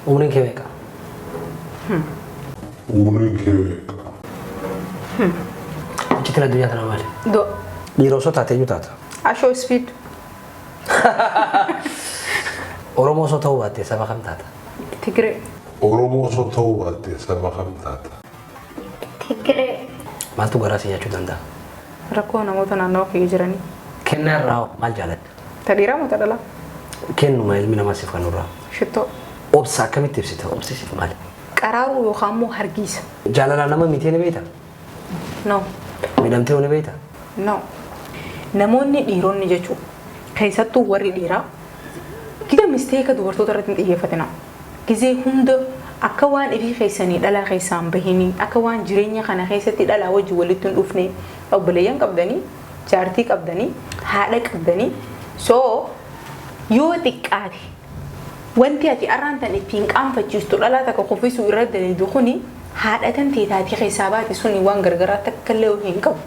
Umriin kee meeqa? Umriin kee meeqa? Iccitiin addunyaa tanaa maali? Du'a. Dhiira osoo taate eenyu taata? Ashoo Speed. Oromoo osoo ta'uu baatte saba kam taata? Tigiree. Oromoo osoo ta'uu baatte saba kam taata? Tigiree. Maaltu garaa si nyaachuu danda'a? Rakkoo namoota naannawa kiyya jiranii. Kennaa irraa hoo maal jaalatta? Ta dhiiraa moo ta dhalaa? Kennuma ilmi namaa siif kennu irraa. Shittoo. Obsa akkamitti ibsita? Obsi siif maali? Qaraaruu yookaan immoo hargiisa. Jaalalaan nama miitee ni beektaa? No. Miidhamtee hoo ni beektaa? No. Namoonni dhiironni jechuudha. Keessattuu warri dhiiraa gita misteeka dubartoota irratti hin xiyyeeffatina. Gizee hunda akka waan ifii keessanii dhalaa keessaan bahinii akka waan jireenya kana keessatti dhalaa wajjin walitti hin dhufne obboleeyyan qabdanii jaartii qabdanii haadha qabdanii so yoo xiqqaate wanti ati arraan tan ittiin qaanfachiistu dhalaa takka kuffisuu irra dalaydu kuni haadha tan teetaatii keessaa baate suni waan gargaraa takka illee hin qabu.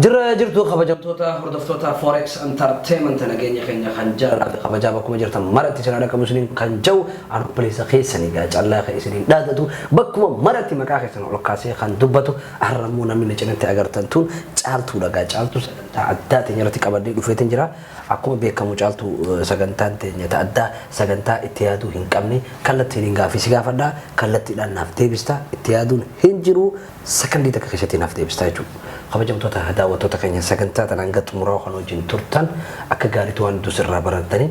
Jirra jirtu kabajamtoota hordoftoota Forex Entertainment, nageenya keenya kan jaalalaa fi kabajaa bakkuma jirtan maratti isin haadha qabu isiniin kan jiru an obboleessa keessanii gaa callaa kan isiniin dhaadatu, bakkuma maratti maqaa keessan ol kaasee kan dubbatu. Har'ammoo namni na cinatti agartan tun Caaltuudha gaa. Caaltuu sagantaa addaa teenya irratti qabadhee dhufeetin jira. Akkuma beekamu Caaltuu, sagantaan teenya ta addaa sagantaa itti yaaduu hin qabne, kallattiin gaafii si gaafadha, kallattiidhaan naaf deebista, itti yaaduun hin jiru, sakandii takka keessatti naaf deebista jechuudha. Kabajamtoota daawwattoota keenya, sagantaa tanaan hanga xumuraa kan wajjin turtan akka gaariitti waan hedduu sirraa baratanii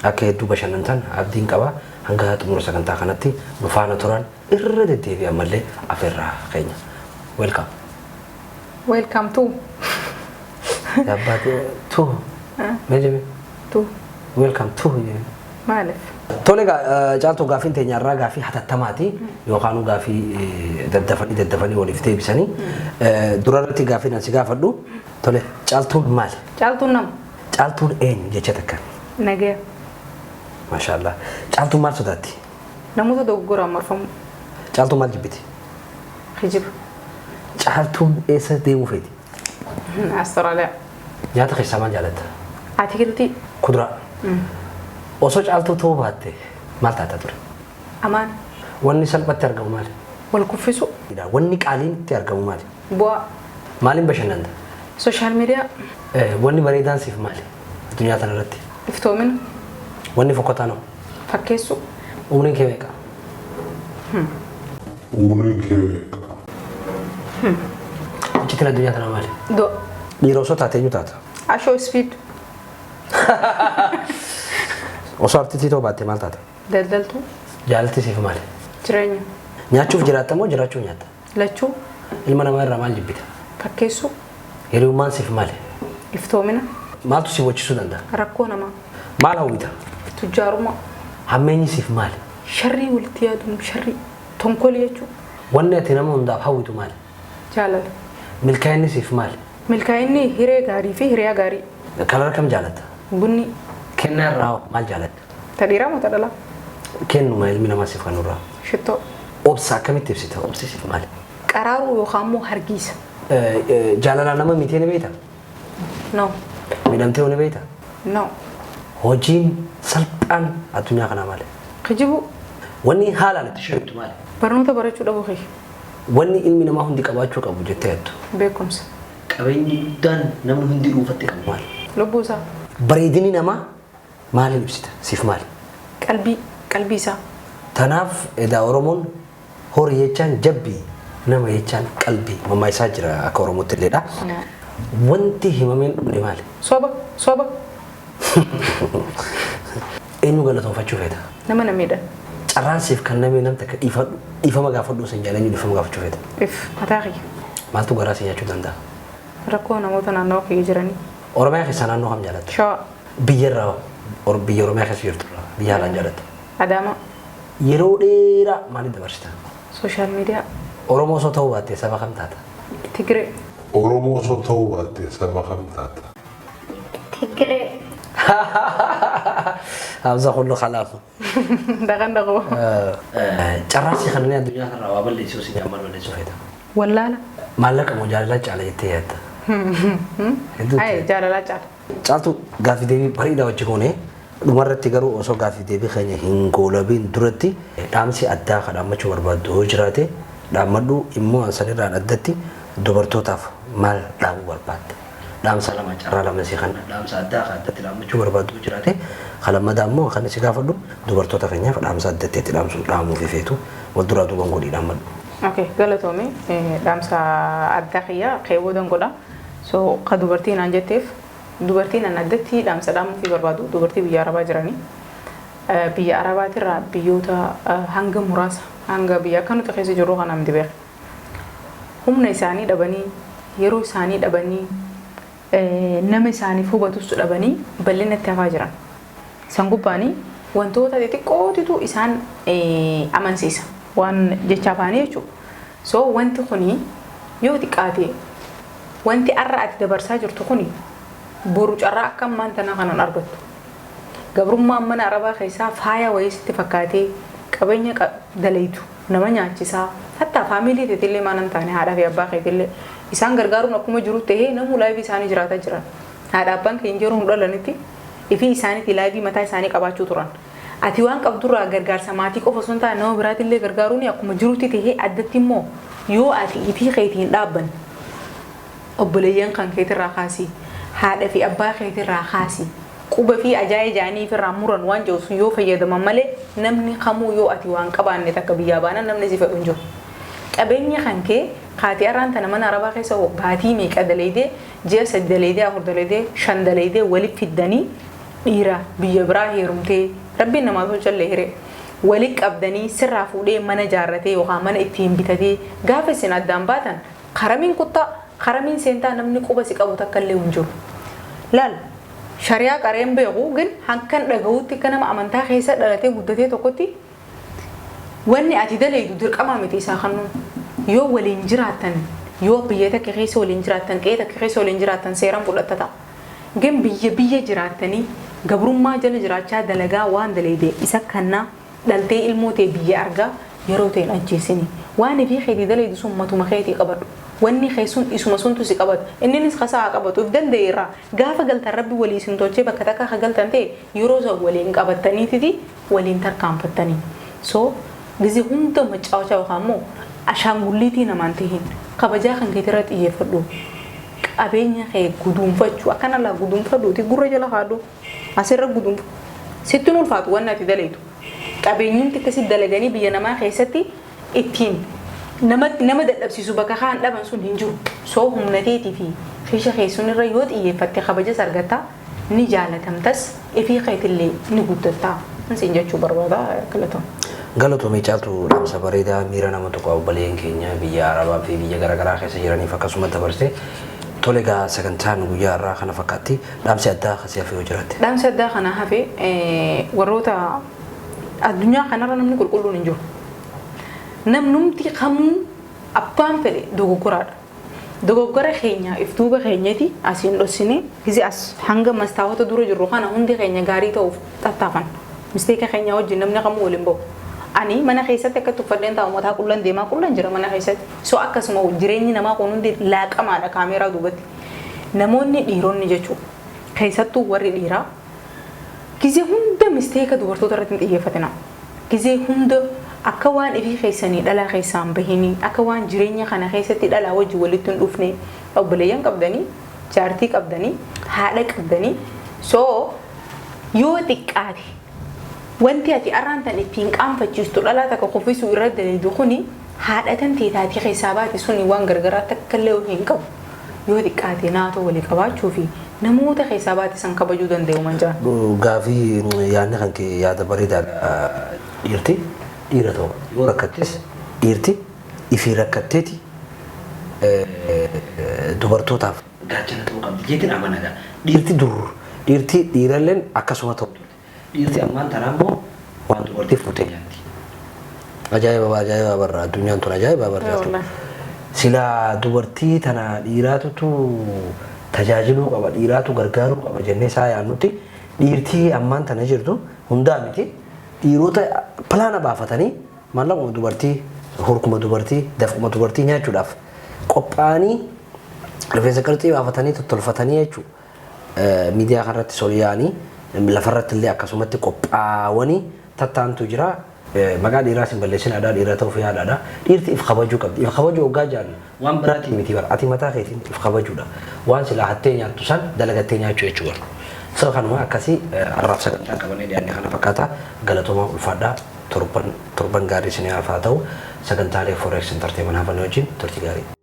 akka hedduu bashannantan abdiin qaba. Hanga xumura sagantaa kanatti nu faana turan irra deddeebi'an mallee afeerraa keenya. Welcome. Welcome to. Abbaate to. Mee jeme? To. Welcome to jeme. Maaliif? Tole egaa Caaltuu, gaaffiin teenya irraa gaaffii hatattamaati yookaan gaaffii daddafanii daddafanii waliif deebisanii. Dura irratti gaaffii nan si gaafadhu. Tole, Caaltuun maali? Caaltuun nama. Caaltuun eenyu jecha takka? Nagaya. Maashaallah. Caaltuun maal sodaatti? Namoota dogoggoraan marfamu. Caaltuun maal jibbiti? Kijiba. Caaltuun eessa deemuu feeti? Austraaliyaa. Nyaata keessaa maal jaalatta? Atikiltii. Kuduraa. Osoo Caaltuu ta'uu baatte maal taata ture? Amaan. Wanni salphatti argamu maali? Wal kuffisu. Wanni qaaliin itti argamu maali? Bu'aa. Maaliin bashannanta? Social media. Wanni bareedaan siif maali? Addunyaa kana irratti. Iftoomina. Wanni fokkataan hoo? Fakkeessuu. Umriin kee meeqa? Umriin kee meeqa? Iccitiin addunyaa tanaa maali? Du'a. Dhiira osoo taate eenyu taata? Ashoo Speed. Osoo artistii ta'uu baatte maal taata? Daldaltuu. Jaalalti siif maali? Jireenya. Nyaachuuf jiraatta moo jiraachuuf nyaatta? Lachuu. Ilma namaa irraa maal jibbita? Fakkeessuu. Hiriyummaan siif maali? Iftoomina. Maaltu si boochisuu danda'a? Rakkoo namaa. Maal hawwita? Tujjaarummaa. Hammeenyi siif maali? Sharrii walitti yaaduun sharrii. Tonkolii jechuudha. Wanni ati nama hundaaf hawwitu maali? Jaalala. Milkaa'inni siif maali? Milkaa'inni hiree gaarii fi hiriyaa gaarii. Color kam jaalatta? Bunni. Kennaa irraa hoo maal jaalatta? Ta dhiiraa moo ta dhalaa? Kennuma ilmi namaa siif kennurraa. Shittoo. Obsa akkamitti ibsita? Obsi siif maali? Qaraaruu yookaan immoo hargiisa. Jaalalaan nama miitee ni beektaa? No. Miidhamtee hoo ni beektaa? No. Hojiin salphaan addunyaa kanaa maali? Kijibuu. Wanni haalaan itti shakkitu maali? Barnoota barachuu dhabuu kiyya. Wanni ilmi namaa hundi qabaachuu qabu jettee yaaddu? Beekumsa. Qabeenyi guddaan namni hundi dhuunfatti qabu maali? Lubbuu isaa. Bareedinni namaa maaliin ibsita? Siif maali? Qalbii. Qalbii isaa. Tanaaf edaa Oromoon horii jechaan jabbii, nama jechaan qalbii mammaayisaa jira akka Oromootti illeedha. Wanti himameen dhumne maali? Soba. Soba. Eenyu galatoonfachuu feeta? Nama na miidhan. Carraan siif kennamee nam takka dhiifadhu, dhiifama gaafadhu sin jedhan, eenyu dhiifama gaafachuu feeta? If. Mataa kiyya. Maaltu garaa si nyaachuu danda'a? Rakkoo namoota naannawa kiyya jiranii. Oromiyaa keessaa naannoo kam jaalatta? Shawaa. Biyya irraa, biyya Oromiyaa keessa jirtu irraa biyya haalaan jaalatta? Adaamaa. Yeroo dheeraa maaliin dabarsita? Social media. Oromoo osoo ta'uu baatte saba kam taata? Tigiree. Oromoo osoo ta'uu baatte saba kam taata? Tigiree. Hamza kullu khalaafu. Daqan dhaqoo. Carraa si kanneen addunyaa kanarraa waa balleessuu si maal balleessuu feeta? Wallaala. Maallaqa moo jaalala caala jettee yaadda? Hedduu Ay, jaalalaa caala. Caaltu, gaaffii deebii bareedaa wajji goone. Dhumarratti garuu osoo gaaffii deebii keenya hin goolabiin duratti dhaamsi addaa kan dhaammachuu barbaaddu yoo jiraate dhaammadhu. Immoo sanirraan addatti dubartootaaf maal dhaamuu barbaadda? Dhaamsa lama, carraa lama si kan dhaamsa addaa kan addatti dhaammachuu barbaaddu yoo jiraate, kan lammataa immoo kan si gaafadhu dubartoota keenyaaf dhaamsa addatti itti dhaamsu dhaamuu fi feetu wal duraa duuban godhii dhaammadhu. Okay, galatoome. Dhaamsa addaa kiyya keewwadan godha. So ka dubartii naan jetteef, dubartiin an addatti dhaamsa dhaamuu fi barbaadu dubartii biyya Arabaa jiranii. Biyya Arabaatirraa biyyoota hanga muraasa hanga biyya akka nuti keessa jirru kana miti beeka. Humna isaanii dhabanii, yeroo isaanii dhabanii, nama isaaniif hubatus dhabanii bal'inatti hafaa jiran. San gubbaanii wantoota xixiqqootitu isaan amansiisa waan jecha afaanii jechuudha. So wanti kuni yoo xiqqaate, wanti arra ati dabarsaa jirtu kuni boru carraa akka ammaan tanaa kanan argattu. Gabrummaan mana Arabaa keessaa faaya wayii sitti fakkaatee qabeenya dalaytu nama nyaachisaa, hatta family teetillee maan hin taane, haadhaa fi abbaa keetillee isaan gargaaruun akkuma jiru ta'ee, namuu life isaanii jiraataa jiran. Haadha abbaan keenya yeroo nu dhalanitti ifii isaaniitti life mataa isaanii qabaachuu turan. Ati waan qabdurraa gargaarsa maatii qofa osoo hin taane nama biraatillee gargaaruun akkuma jirutti ta'ee, addatti immoo yoo ati ifii keetiin dhaabban, obboleeyyan kan keetirraa kaasii, haadha fi abbaa keetirraa kaasii, quba fi ajaa'ee jaanii ofirraa muran waan jiru yoo fayyadaman malee, namni kamuu yoo ati waan qabaanne takka biyyaa baanan namni si fedhu hin jiru. Qabeenya kan kee kaatii arraan tana mana Arabaa keessa baatii meeqa daleedee, ji'a 3 daleedee, 4 daleedee, 5 daleedee walitti fiddanii, dhiira biyya biraa heerumtee, rabbiin namaa tolchallee hiree walitti qabdanii, sirraa fuudhee mana jaarratee yookaan mana ittiin bitatee, gaafa isin addaan baatan karamiin kuttaa karamiin seentaa, namni quba si qabu takka illee hin jiru. Laal, shariyaa qareen beeku gin hankan dhagahutti akka nama amantaa keessa dhalatee guddatee tokkotti, wanni ati daleedu dirqamaa miti isaa kannuun. Yoo waliin jiraattan, yoo biyya takka keessa waliin jiraattan, qe'ee takka keessa waliin jiraattan, seeraan fudhattata. Gin biyya biyya jiraattanii gabrummaa jala jiraachaa dalagaa waan daleede isa kannaa dhaltee ilmoo ta'e biyya argaa yeroo ta'e hin ajjeesini. Waan ifii keetii daleedu sun matuma keetii qabadhu. Wanni kee sun isuma suntu si qabatu. Inninis kasaa haa qabatu if danda'e irraa. Gaafa galtan rabbi walii isin tolchee bakka takka akka galtan ta'e, yeroo san waliin qabattaniititi waliin tarkaanfattanii. So gizee hunda macaawachaa yookaan immoo ashaangulliitii namaan tahin, kabajaa kan keetirra xiyyeeffadhu. Qabeenya kee guduunfachuu akkana laa guduunfadhuuti gurra jala kaadhu, asirra guduunfa, sitti hin ulfaatu wanni ati daleetu. Qabeenyumti akkasitti dalaganii biyya namaa keessatti ittiin nama nama dadhabsiisu bakka kaan dhaban sun hin jiru. So humna teetii fi fiisha keessun irra yoo xiyyeeffatte kabajas argatta, ni jaalatamtas, ifii keetillee ni guddatta. Sin jechuu barbaada, galatoom. Galatoomii Caaltu, dhaamsa bareedaa miira nama tokko obboleen keenya biyya Arabaa fi biyya garaagaraa keessa jiraniif akkasuma dabarse. Tole egaa, sagantaan guyyaa irraa kana fakkaatti. Dhaamsi addaa akkasii hafe yoo jiraatte. Dhaamsi addaa kana hafe, warroota addunyaa kanarra namni qulqulluun hin jiru. Namnumti kamuu abbaan fedhe dogoggoraadha. Dogoggora keenya if duuba keenyati asiin dhossine, gize as hanga mastaawota dura jirru kana hundi keenya gaarii ta'uuf tattaafan. Mistake keenya wajjin namni kamuu waliin bahu. Ani mana keessatti akka tuffadheen taa'u, mataa qullan deemaa qullan jira mana keessatti. So akkasuma jireenyi namaa kun hundi laaqamaadha kaameeraa duubatti. Namoonni dhiironni jechuudha. Keessattuu warri dhiiraa gizee hunda mistake dubartoota irratti hin xiyyeeffatina. Gizee hunda akka waan ifii keessanii dhalaa keessaan bahinii, akka waan jireenya kana keessatti dhalaa wajjin walitti hin dhufne, obboleeyyan qabdanii, jaartii qabdanii, haadha qabdanii, so yoo xiqqaate wanti ati arraan tan ittiin qaanfachiistu dhalaa takka kuffisuu irra daleedu kuni haadha tan teetaatii keessaa baate suni waan gargaraa takka illee hin qabu. Yoo xiqqaate naatoo walii qabaachuu fi namoota keessaa baate san kabajuu danda'u man jaan. Gaafii yaadni kan kee yaada bareedaadha. Dhiirti dhiira ta'u yoo rakkattes, dhiirti ifii rakkatteeti dubartootaaf gaachana ta'uu qabdi jeetiin amanadha. Dhiirti dur dhiirti dhiiralleen akkasuma ta'u turte. Dhiirti ammaan tanaa immoo waan dubartii fuutee nyaatti. Ajaa'iba, ajaa'iba barra, addunyaan tun ajaa'iba barra. Silaa dubartii tana dhiiraatutu tajaajiluu qaba, dhiiraatu gargaaruu qaba jennee isaa yaadnutti. Dhiirtii ammaan tana jirtu hundaa miti, dhiirota pilaana baafatanii maallaquma dubartii, hurkuma dubartii, dafquma dubartii nyaachuudhaaf qophaa'anii rifeensa qirxii baafatanii tottolfatanii jechuudha. Miidiyaa kanarratti sol yaa'anii lafarratti illee akkasumatti qophaa'anii tattaantu jira. Maqaa dhiiraas hin balleessin, aadaa dhiiraa ta'uu fi haadhaadha. Dhiirti if kabajuu qabdi. If kabajuu hoggaa jaallu waan biraatiin miti bara. Ati mataa keetiin if kabajuudha. Waan silaa hattee nyaattu san dalagattee nyaachuu jechuudha. So kanuma akkasii har'aaf sagantaan qabannee dhiyaanne kana fakkaata. Galatoomaa, ulfaadhaa, torban torban gaarii isiniif haa ta'u. Sagantaalee Forex Entertainment hafan wajjin turtii gaarii.